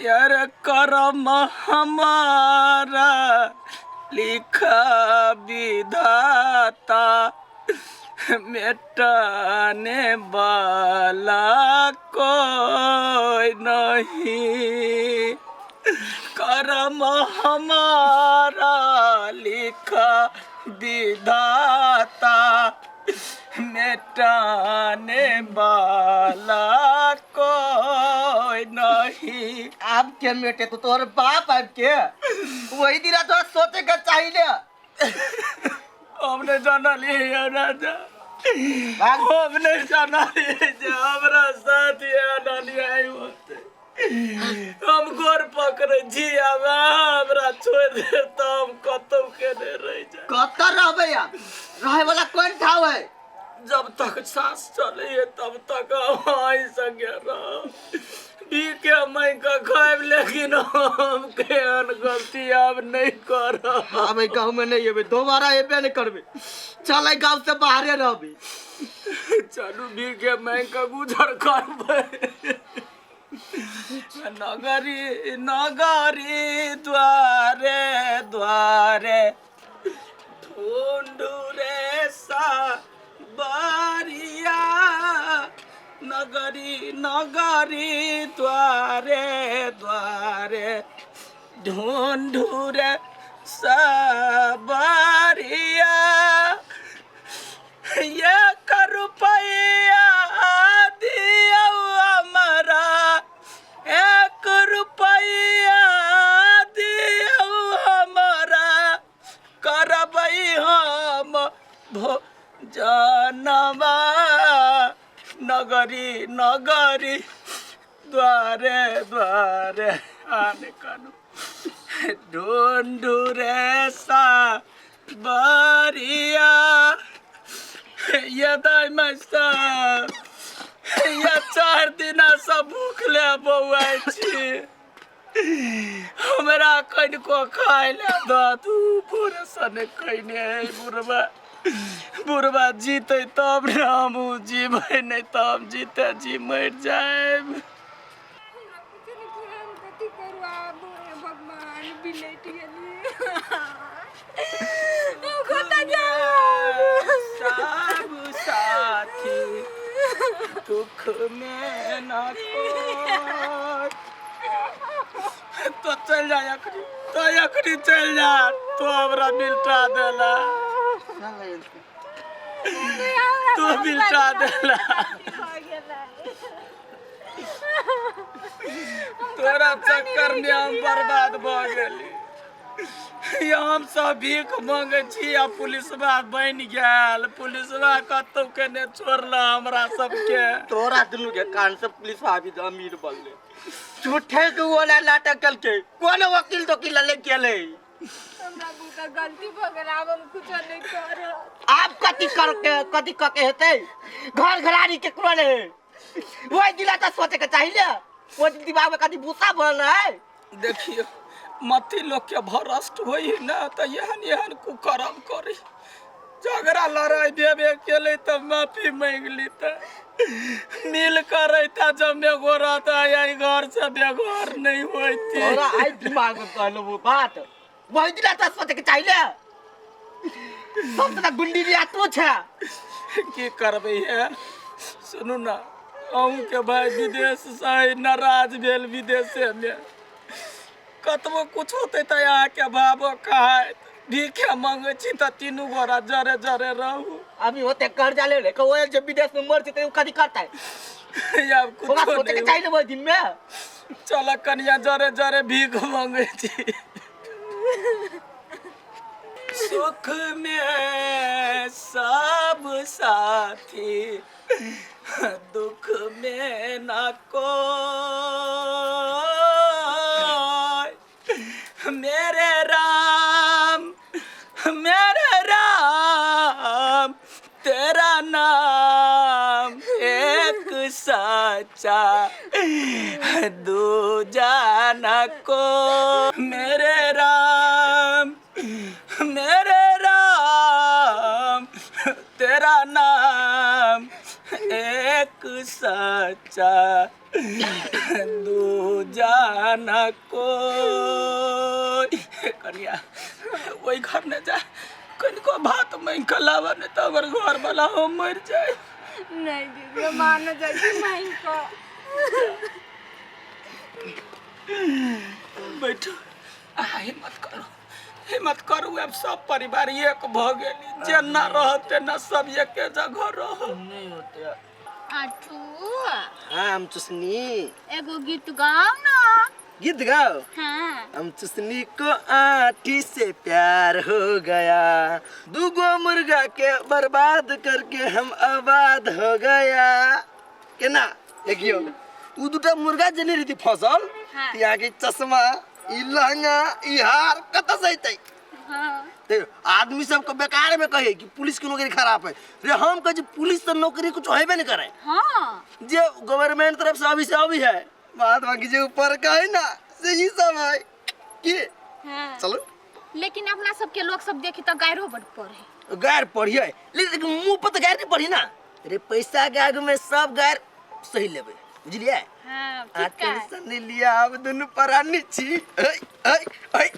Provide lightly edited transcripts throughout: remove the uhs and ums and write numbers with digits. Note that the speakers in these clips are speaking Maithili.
यार करम हमारा लिखा विधाता मिटाने वाला कोई नहीं करम हमारा लिखा विधाता मिटाने वाला कोई नहीं। आब के मेटे तो तोहर बाप आब के वही दिना तोरा सोचे के चाहिए। हम नहीं जानलियै राजा। भाग। हम नहीं जानलियै जे हमरा साथ एहन अन्याय होतै। हम गोर पकड़ै छी, आब अहाँ हमरा छोड़ि देब तऽ हम कतौ के नहि रहि जायब। कतऽ रहबै आब? रहै वाला कोन ठाव है? जब तक सांस चलैए तब तक हम अहीं संगे रहब। भीखे मांगि कऽ खायब, लेकिन हम केहन गलती आब नहि करब। आब एहि गाँव में नहीं एबै, दोबारा एबे नहीं करबै। चल, एहि गाँव से बाहरे रहबै। चलू, भीखे मांगि कऽ गुजर करबै। नगरी नगरी द्वारे द्वारे ढूंढू रे सा बारिया, नगरी नगरी द्वारे द्वारे ढूंढू रे सबरिया, ये रुपैया दियौ हमरा, एक रुपैया दियौ हमरा, करबै हम भोजनवा। नगरी नगरी द्वारे द्वारे आने कानू ढूंढू रे सा बरिया। ये दाइ मास्टर, ये 4 दिना से भूखले बौआइ छी। हमरा कनिको खाय ले दऽ तू। भोरे सने खैने है बुढ़बा। बुढ़बा जीते तब ने हमहूँ जीबै, नहि तऽ हम जीते जी मरि जायब। हमरा कुछो नहीं कि हम कथी करू आब। हे भगवान, बिलटि गेली, हम कतऽ जाउ? सब साथी दुख में न कोई। तो चल जा अखनी, तो अखनी चल जा। तो हमरा मिलटा देला, तू मिलटा देला। तोरा चक्कर में हम बर्बाद भऽ गेली। हम सब भीख मांगे छी आ पुलिसवा बनि गेल। पुलिसवा कतौ के ने छोड़ल हमरा सबके। तोरा दुनू के कान से पुलिस आबि अमीर बनले। झूठे के वाला नाटक कलके, कोन वकील तो की ले गेले। हमरा बुता गलती भऽ गेल, आब हम कुछो नहीं करब। आप कथी करके कथी कके हेतै? घर घरारी के कोनो है? वही दिला तो सोचे के चाहिए। वो दिमाग में कथी भूसा भरल है? देखियो, मती लोग के भ्रष्ट होई ना तऽ एहन एहन कुकर्म करी। झगड़ा लड़ाई भेबे केलै तऽ माफी मांगि ली, तऽ मिल कर रहता जब बेगो रहता, यही घर से बेघर नहीं होती। तोरा आई दिमाग में कहलो वो बात, वही दिला तो सोचे के चाहिए। सबसे तो गुंडी लिया तू छे। की करबै हे? सुनू ना, अहूँके भाई विदेश से नाराज भेल। विदेशेमे कतबो कुछ होतै तऽ अहाँके भावो कहत भीखे मांगै छी तऽ तीनू गोरा जरे जरे रहू। अभी होते कर्जा ले ले के वो जब विदेश में मर जेते, उ कथी करतै? आब ओकरा कुछो सोचे के नहि। चाहिए वो दिन में। चल कनिया, जरे जरे भीख मांगै छी। सुख में सब साथी, दुख में न कोई। मेरे राम, मेरे राम, तेरा नाम एक सच्चा, दूजा न को। मेरे राम, मेरे राम, तेरा नाम एक सच्चा दूजा न कोई। कनिया ओहि घर ने जा, कनिको भात मांगि कऽ लाबऽ, नहि तऽ हमर घर वाला हम मरि जाय। नहीं दीदी, हम आने जाइ छी मांगि कऽ। बैठू, अहाँ हिम्मत करू, हिम्मत करू। आब सब परिवार एक भऽ गेल, जेना रहत तेना सब एके जगह रहत। नहीं होते। आठू। हाँ, हम चुसनी। एगो गीत गाओ ना। गीत गाओ? हाँ। हम चुसनी को आठी से प्यार हो गया, दूगो मुर्गा के बर्बाद करके हम आबाद हो गया। केना देखियो, उ दूटा मुर्गा जे नहीं रही फसल। हाँ। यहाँ के चश्मा, ई लहंगा, ई हार कतऽ से अयतै? हाँ। देखियौ, आदमी सबके बेकार में कहे कि पुलिस के नौकरी खराब है। रे हम कहे छी पुलिस तो नौकरी कुछ हेबे नहीं करे। हाँ। जे गवर्नमेंट तरफ से अभी से अभी है, बात बाकी जे ऊपर का है ना से ही सब है कि। हाँ। चलो। लेकिन अपना सबके लोग सब देखी तो गायरो बड़ पढ़े। गायर पढ़िए, लेकिन मुंह पर तो गायर नहीं पढ़ी ना रे। पैसा के आगू में सब गायर सही लेबे, बुझलिए? हाँ, आ ठीक है। टेंशन नहीं लिया, अब दुनू परानी छी। ऐ ऐ ऐ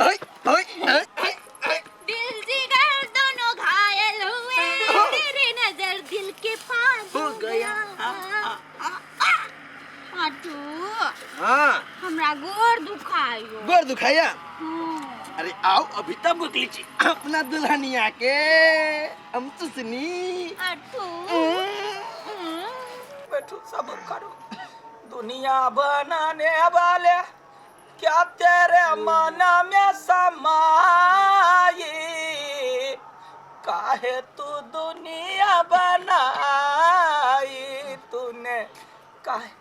ऐ ऐ ऐ ऐ। दिल जिगर दोनों घायल हुए, तेरी नजर दिल के पास हो गया। आटू। हाँ। हमरा गोर दुखायो। गोर दुखाया? हाँ। अरे आओ, अभी तक बुकली छी अपना दुल्हनिया के हम चुसनी। आटू। बैठू, सब्र करो। दुनिया बनाने वाले क्या तेरे मन में समाई, काहे तू दुनिया बनाई तूने, काहे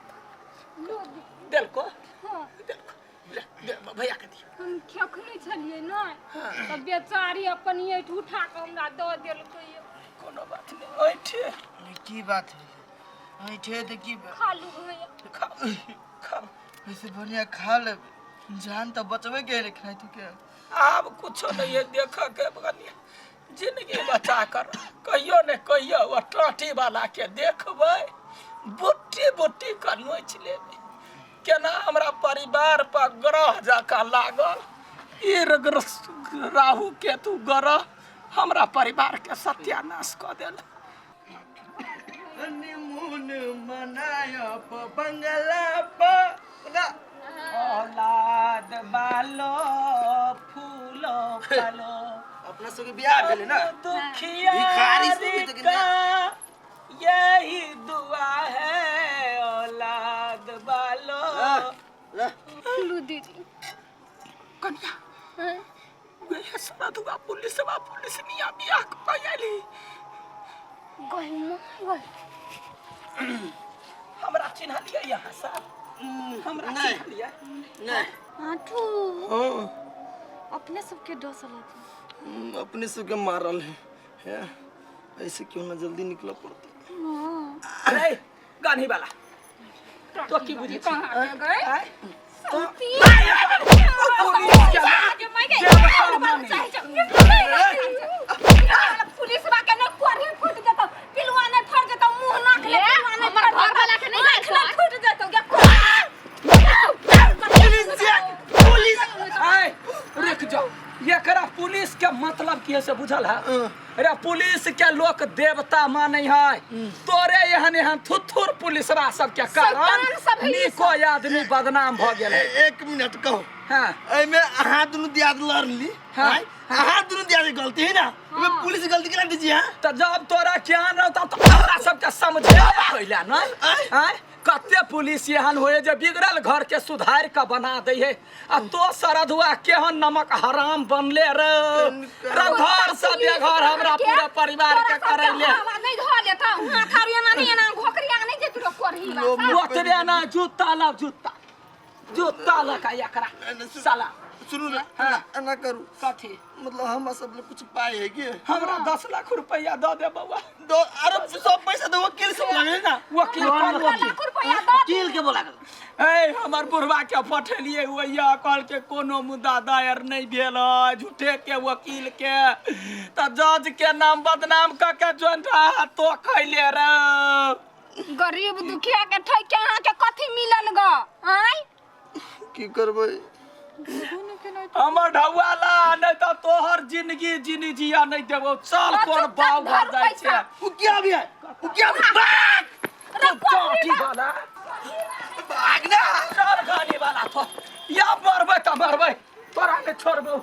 देलको? हाँ। देलको, ले, दे, भैया के दियो। हम खेखने छलियै ने तऽ बेचारी अपन ईंट उठा कऽ हमरा दऽ देलकै। कोनो बात नहीं, ऐठे। की बात है, ऐठे तऽ की बात? खा लू भैया। खाओ खाओ। ऐसे बढ़िया खा ले, जान तऽ बचबे के रे खाइ तू के। आब कुछो नहीं है देख के, बनिया जिंदगी बचा कर कहियो ने कहियो वो टाटी वाला के देखबै, बुट्टी बुट्टी के नोचि लेबै। केना हमरा परिवार पर ग्रह जकाँ लागल ई राहु केतु ग्रह हमरा परिवार के सत्यानाश कऽ देल। हनीमून मनाया बंगला पर। औलाद बालो फूलो फलो। अपना सबके बियाह भेलै ना। दुखिया भिखारी सब भी तो का यही दुआ है, औलाद बालो। लू दीदी। कन्या, वे सरधुआ पुलिसवा पुलिस निया बियाह कऽ आयली। गई माँ गई। हमरा चिन्हलियै यहाँ सब? हमरा नहीं। चिन्हलियै? नहीं। आठू। हाँ। अपने सबके डसल हथिन। अपने सबके मारल है, है ऐसे क्यों ना जल्दी निकला पड़ता। हाँ। अरे गानी वाला तो की बुझै छी? कहाँ के गए? आँय? पुलिस बा के न कोढ़ी फूट जेतौ, पिलुआ नहीं फट जेतौ, मुंह नाक ले पिलुआ नहीं हमर फट घर वाला के नहीं आँख नहीं फूट जेतौ गे। पुलिस। आय रुक जाओ, एकरा पुलिस के मतलब की है से बुझल है? अरे पुलिस के लोक देवता मानै है, तोरे एहन एहन थुथुर पुलिसवा सबके कारण शैतान सब है ई। नीको आदमी बदनाम भऽ गेल है। एक मिनट कहू। हाँ। एहिमे अहाँ दुनू दियाद लड़ली। हाँ। आँय? अहाँ दुनू दियाद के गलती है ना, एहिमे पुलिस के गलती केना दीजिए? हाँ। तऽ जब तोरा ज्ञान रहता तऽ हमरा सबके समझे कैला न? आँय? आँय, कते पुलिस एहन होए जे बिगड़ल घर के सुधार के बना दै है, आ तो सरधुआ केहन नमक हराम बनले रे रे, घर से बेघर हमरा पूरा परिवार के करैले। नहीं धो लेता हाथ आर एना नहीं, एना घोकरिया नहीं जेतु रे कोढ़ी बा। ओतबे ना, जूता लाव, जूता जूता लगा एकरा साला। सुनू ना, एना करू। कथी? मतलब हमरा सब ले कुछ पाई है के? हमरा 10 लाख रुपया दऽ दे बौआ। दो अरे सब पैसा दो वकील सब लगे ना। वकील कोन वकील? लाख रुपया दऽ। वकील के बोला कर। ए हमर बुढ़वा के पठेलियै ओहिया, कहलकै कोनो मुद्दा दायर नहि भेल है, झूठे के वकील के तऽ जज के नाम बदनाम कऽ के ज्वाइंट तो खैले रे। गरीब दुखिया के ठक के अहाँ के कथी मिलल ग? आय की करबै? हमर ढौआ ला, नहि तऽ तोहर जिंदगी जिनी जिया नहि देबौ। चल कोन चुपचाप बाव घर धर जाइ छै। पैसा। उ क्या भी है, उ क्या भी भाग। चाटी वाला भाग ना। चल गाड़ी वाला तो या मरबै तऽ मरबै, तोरा नहि छोड़बौ।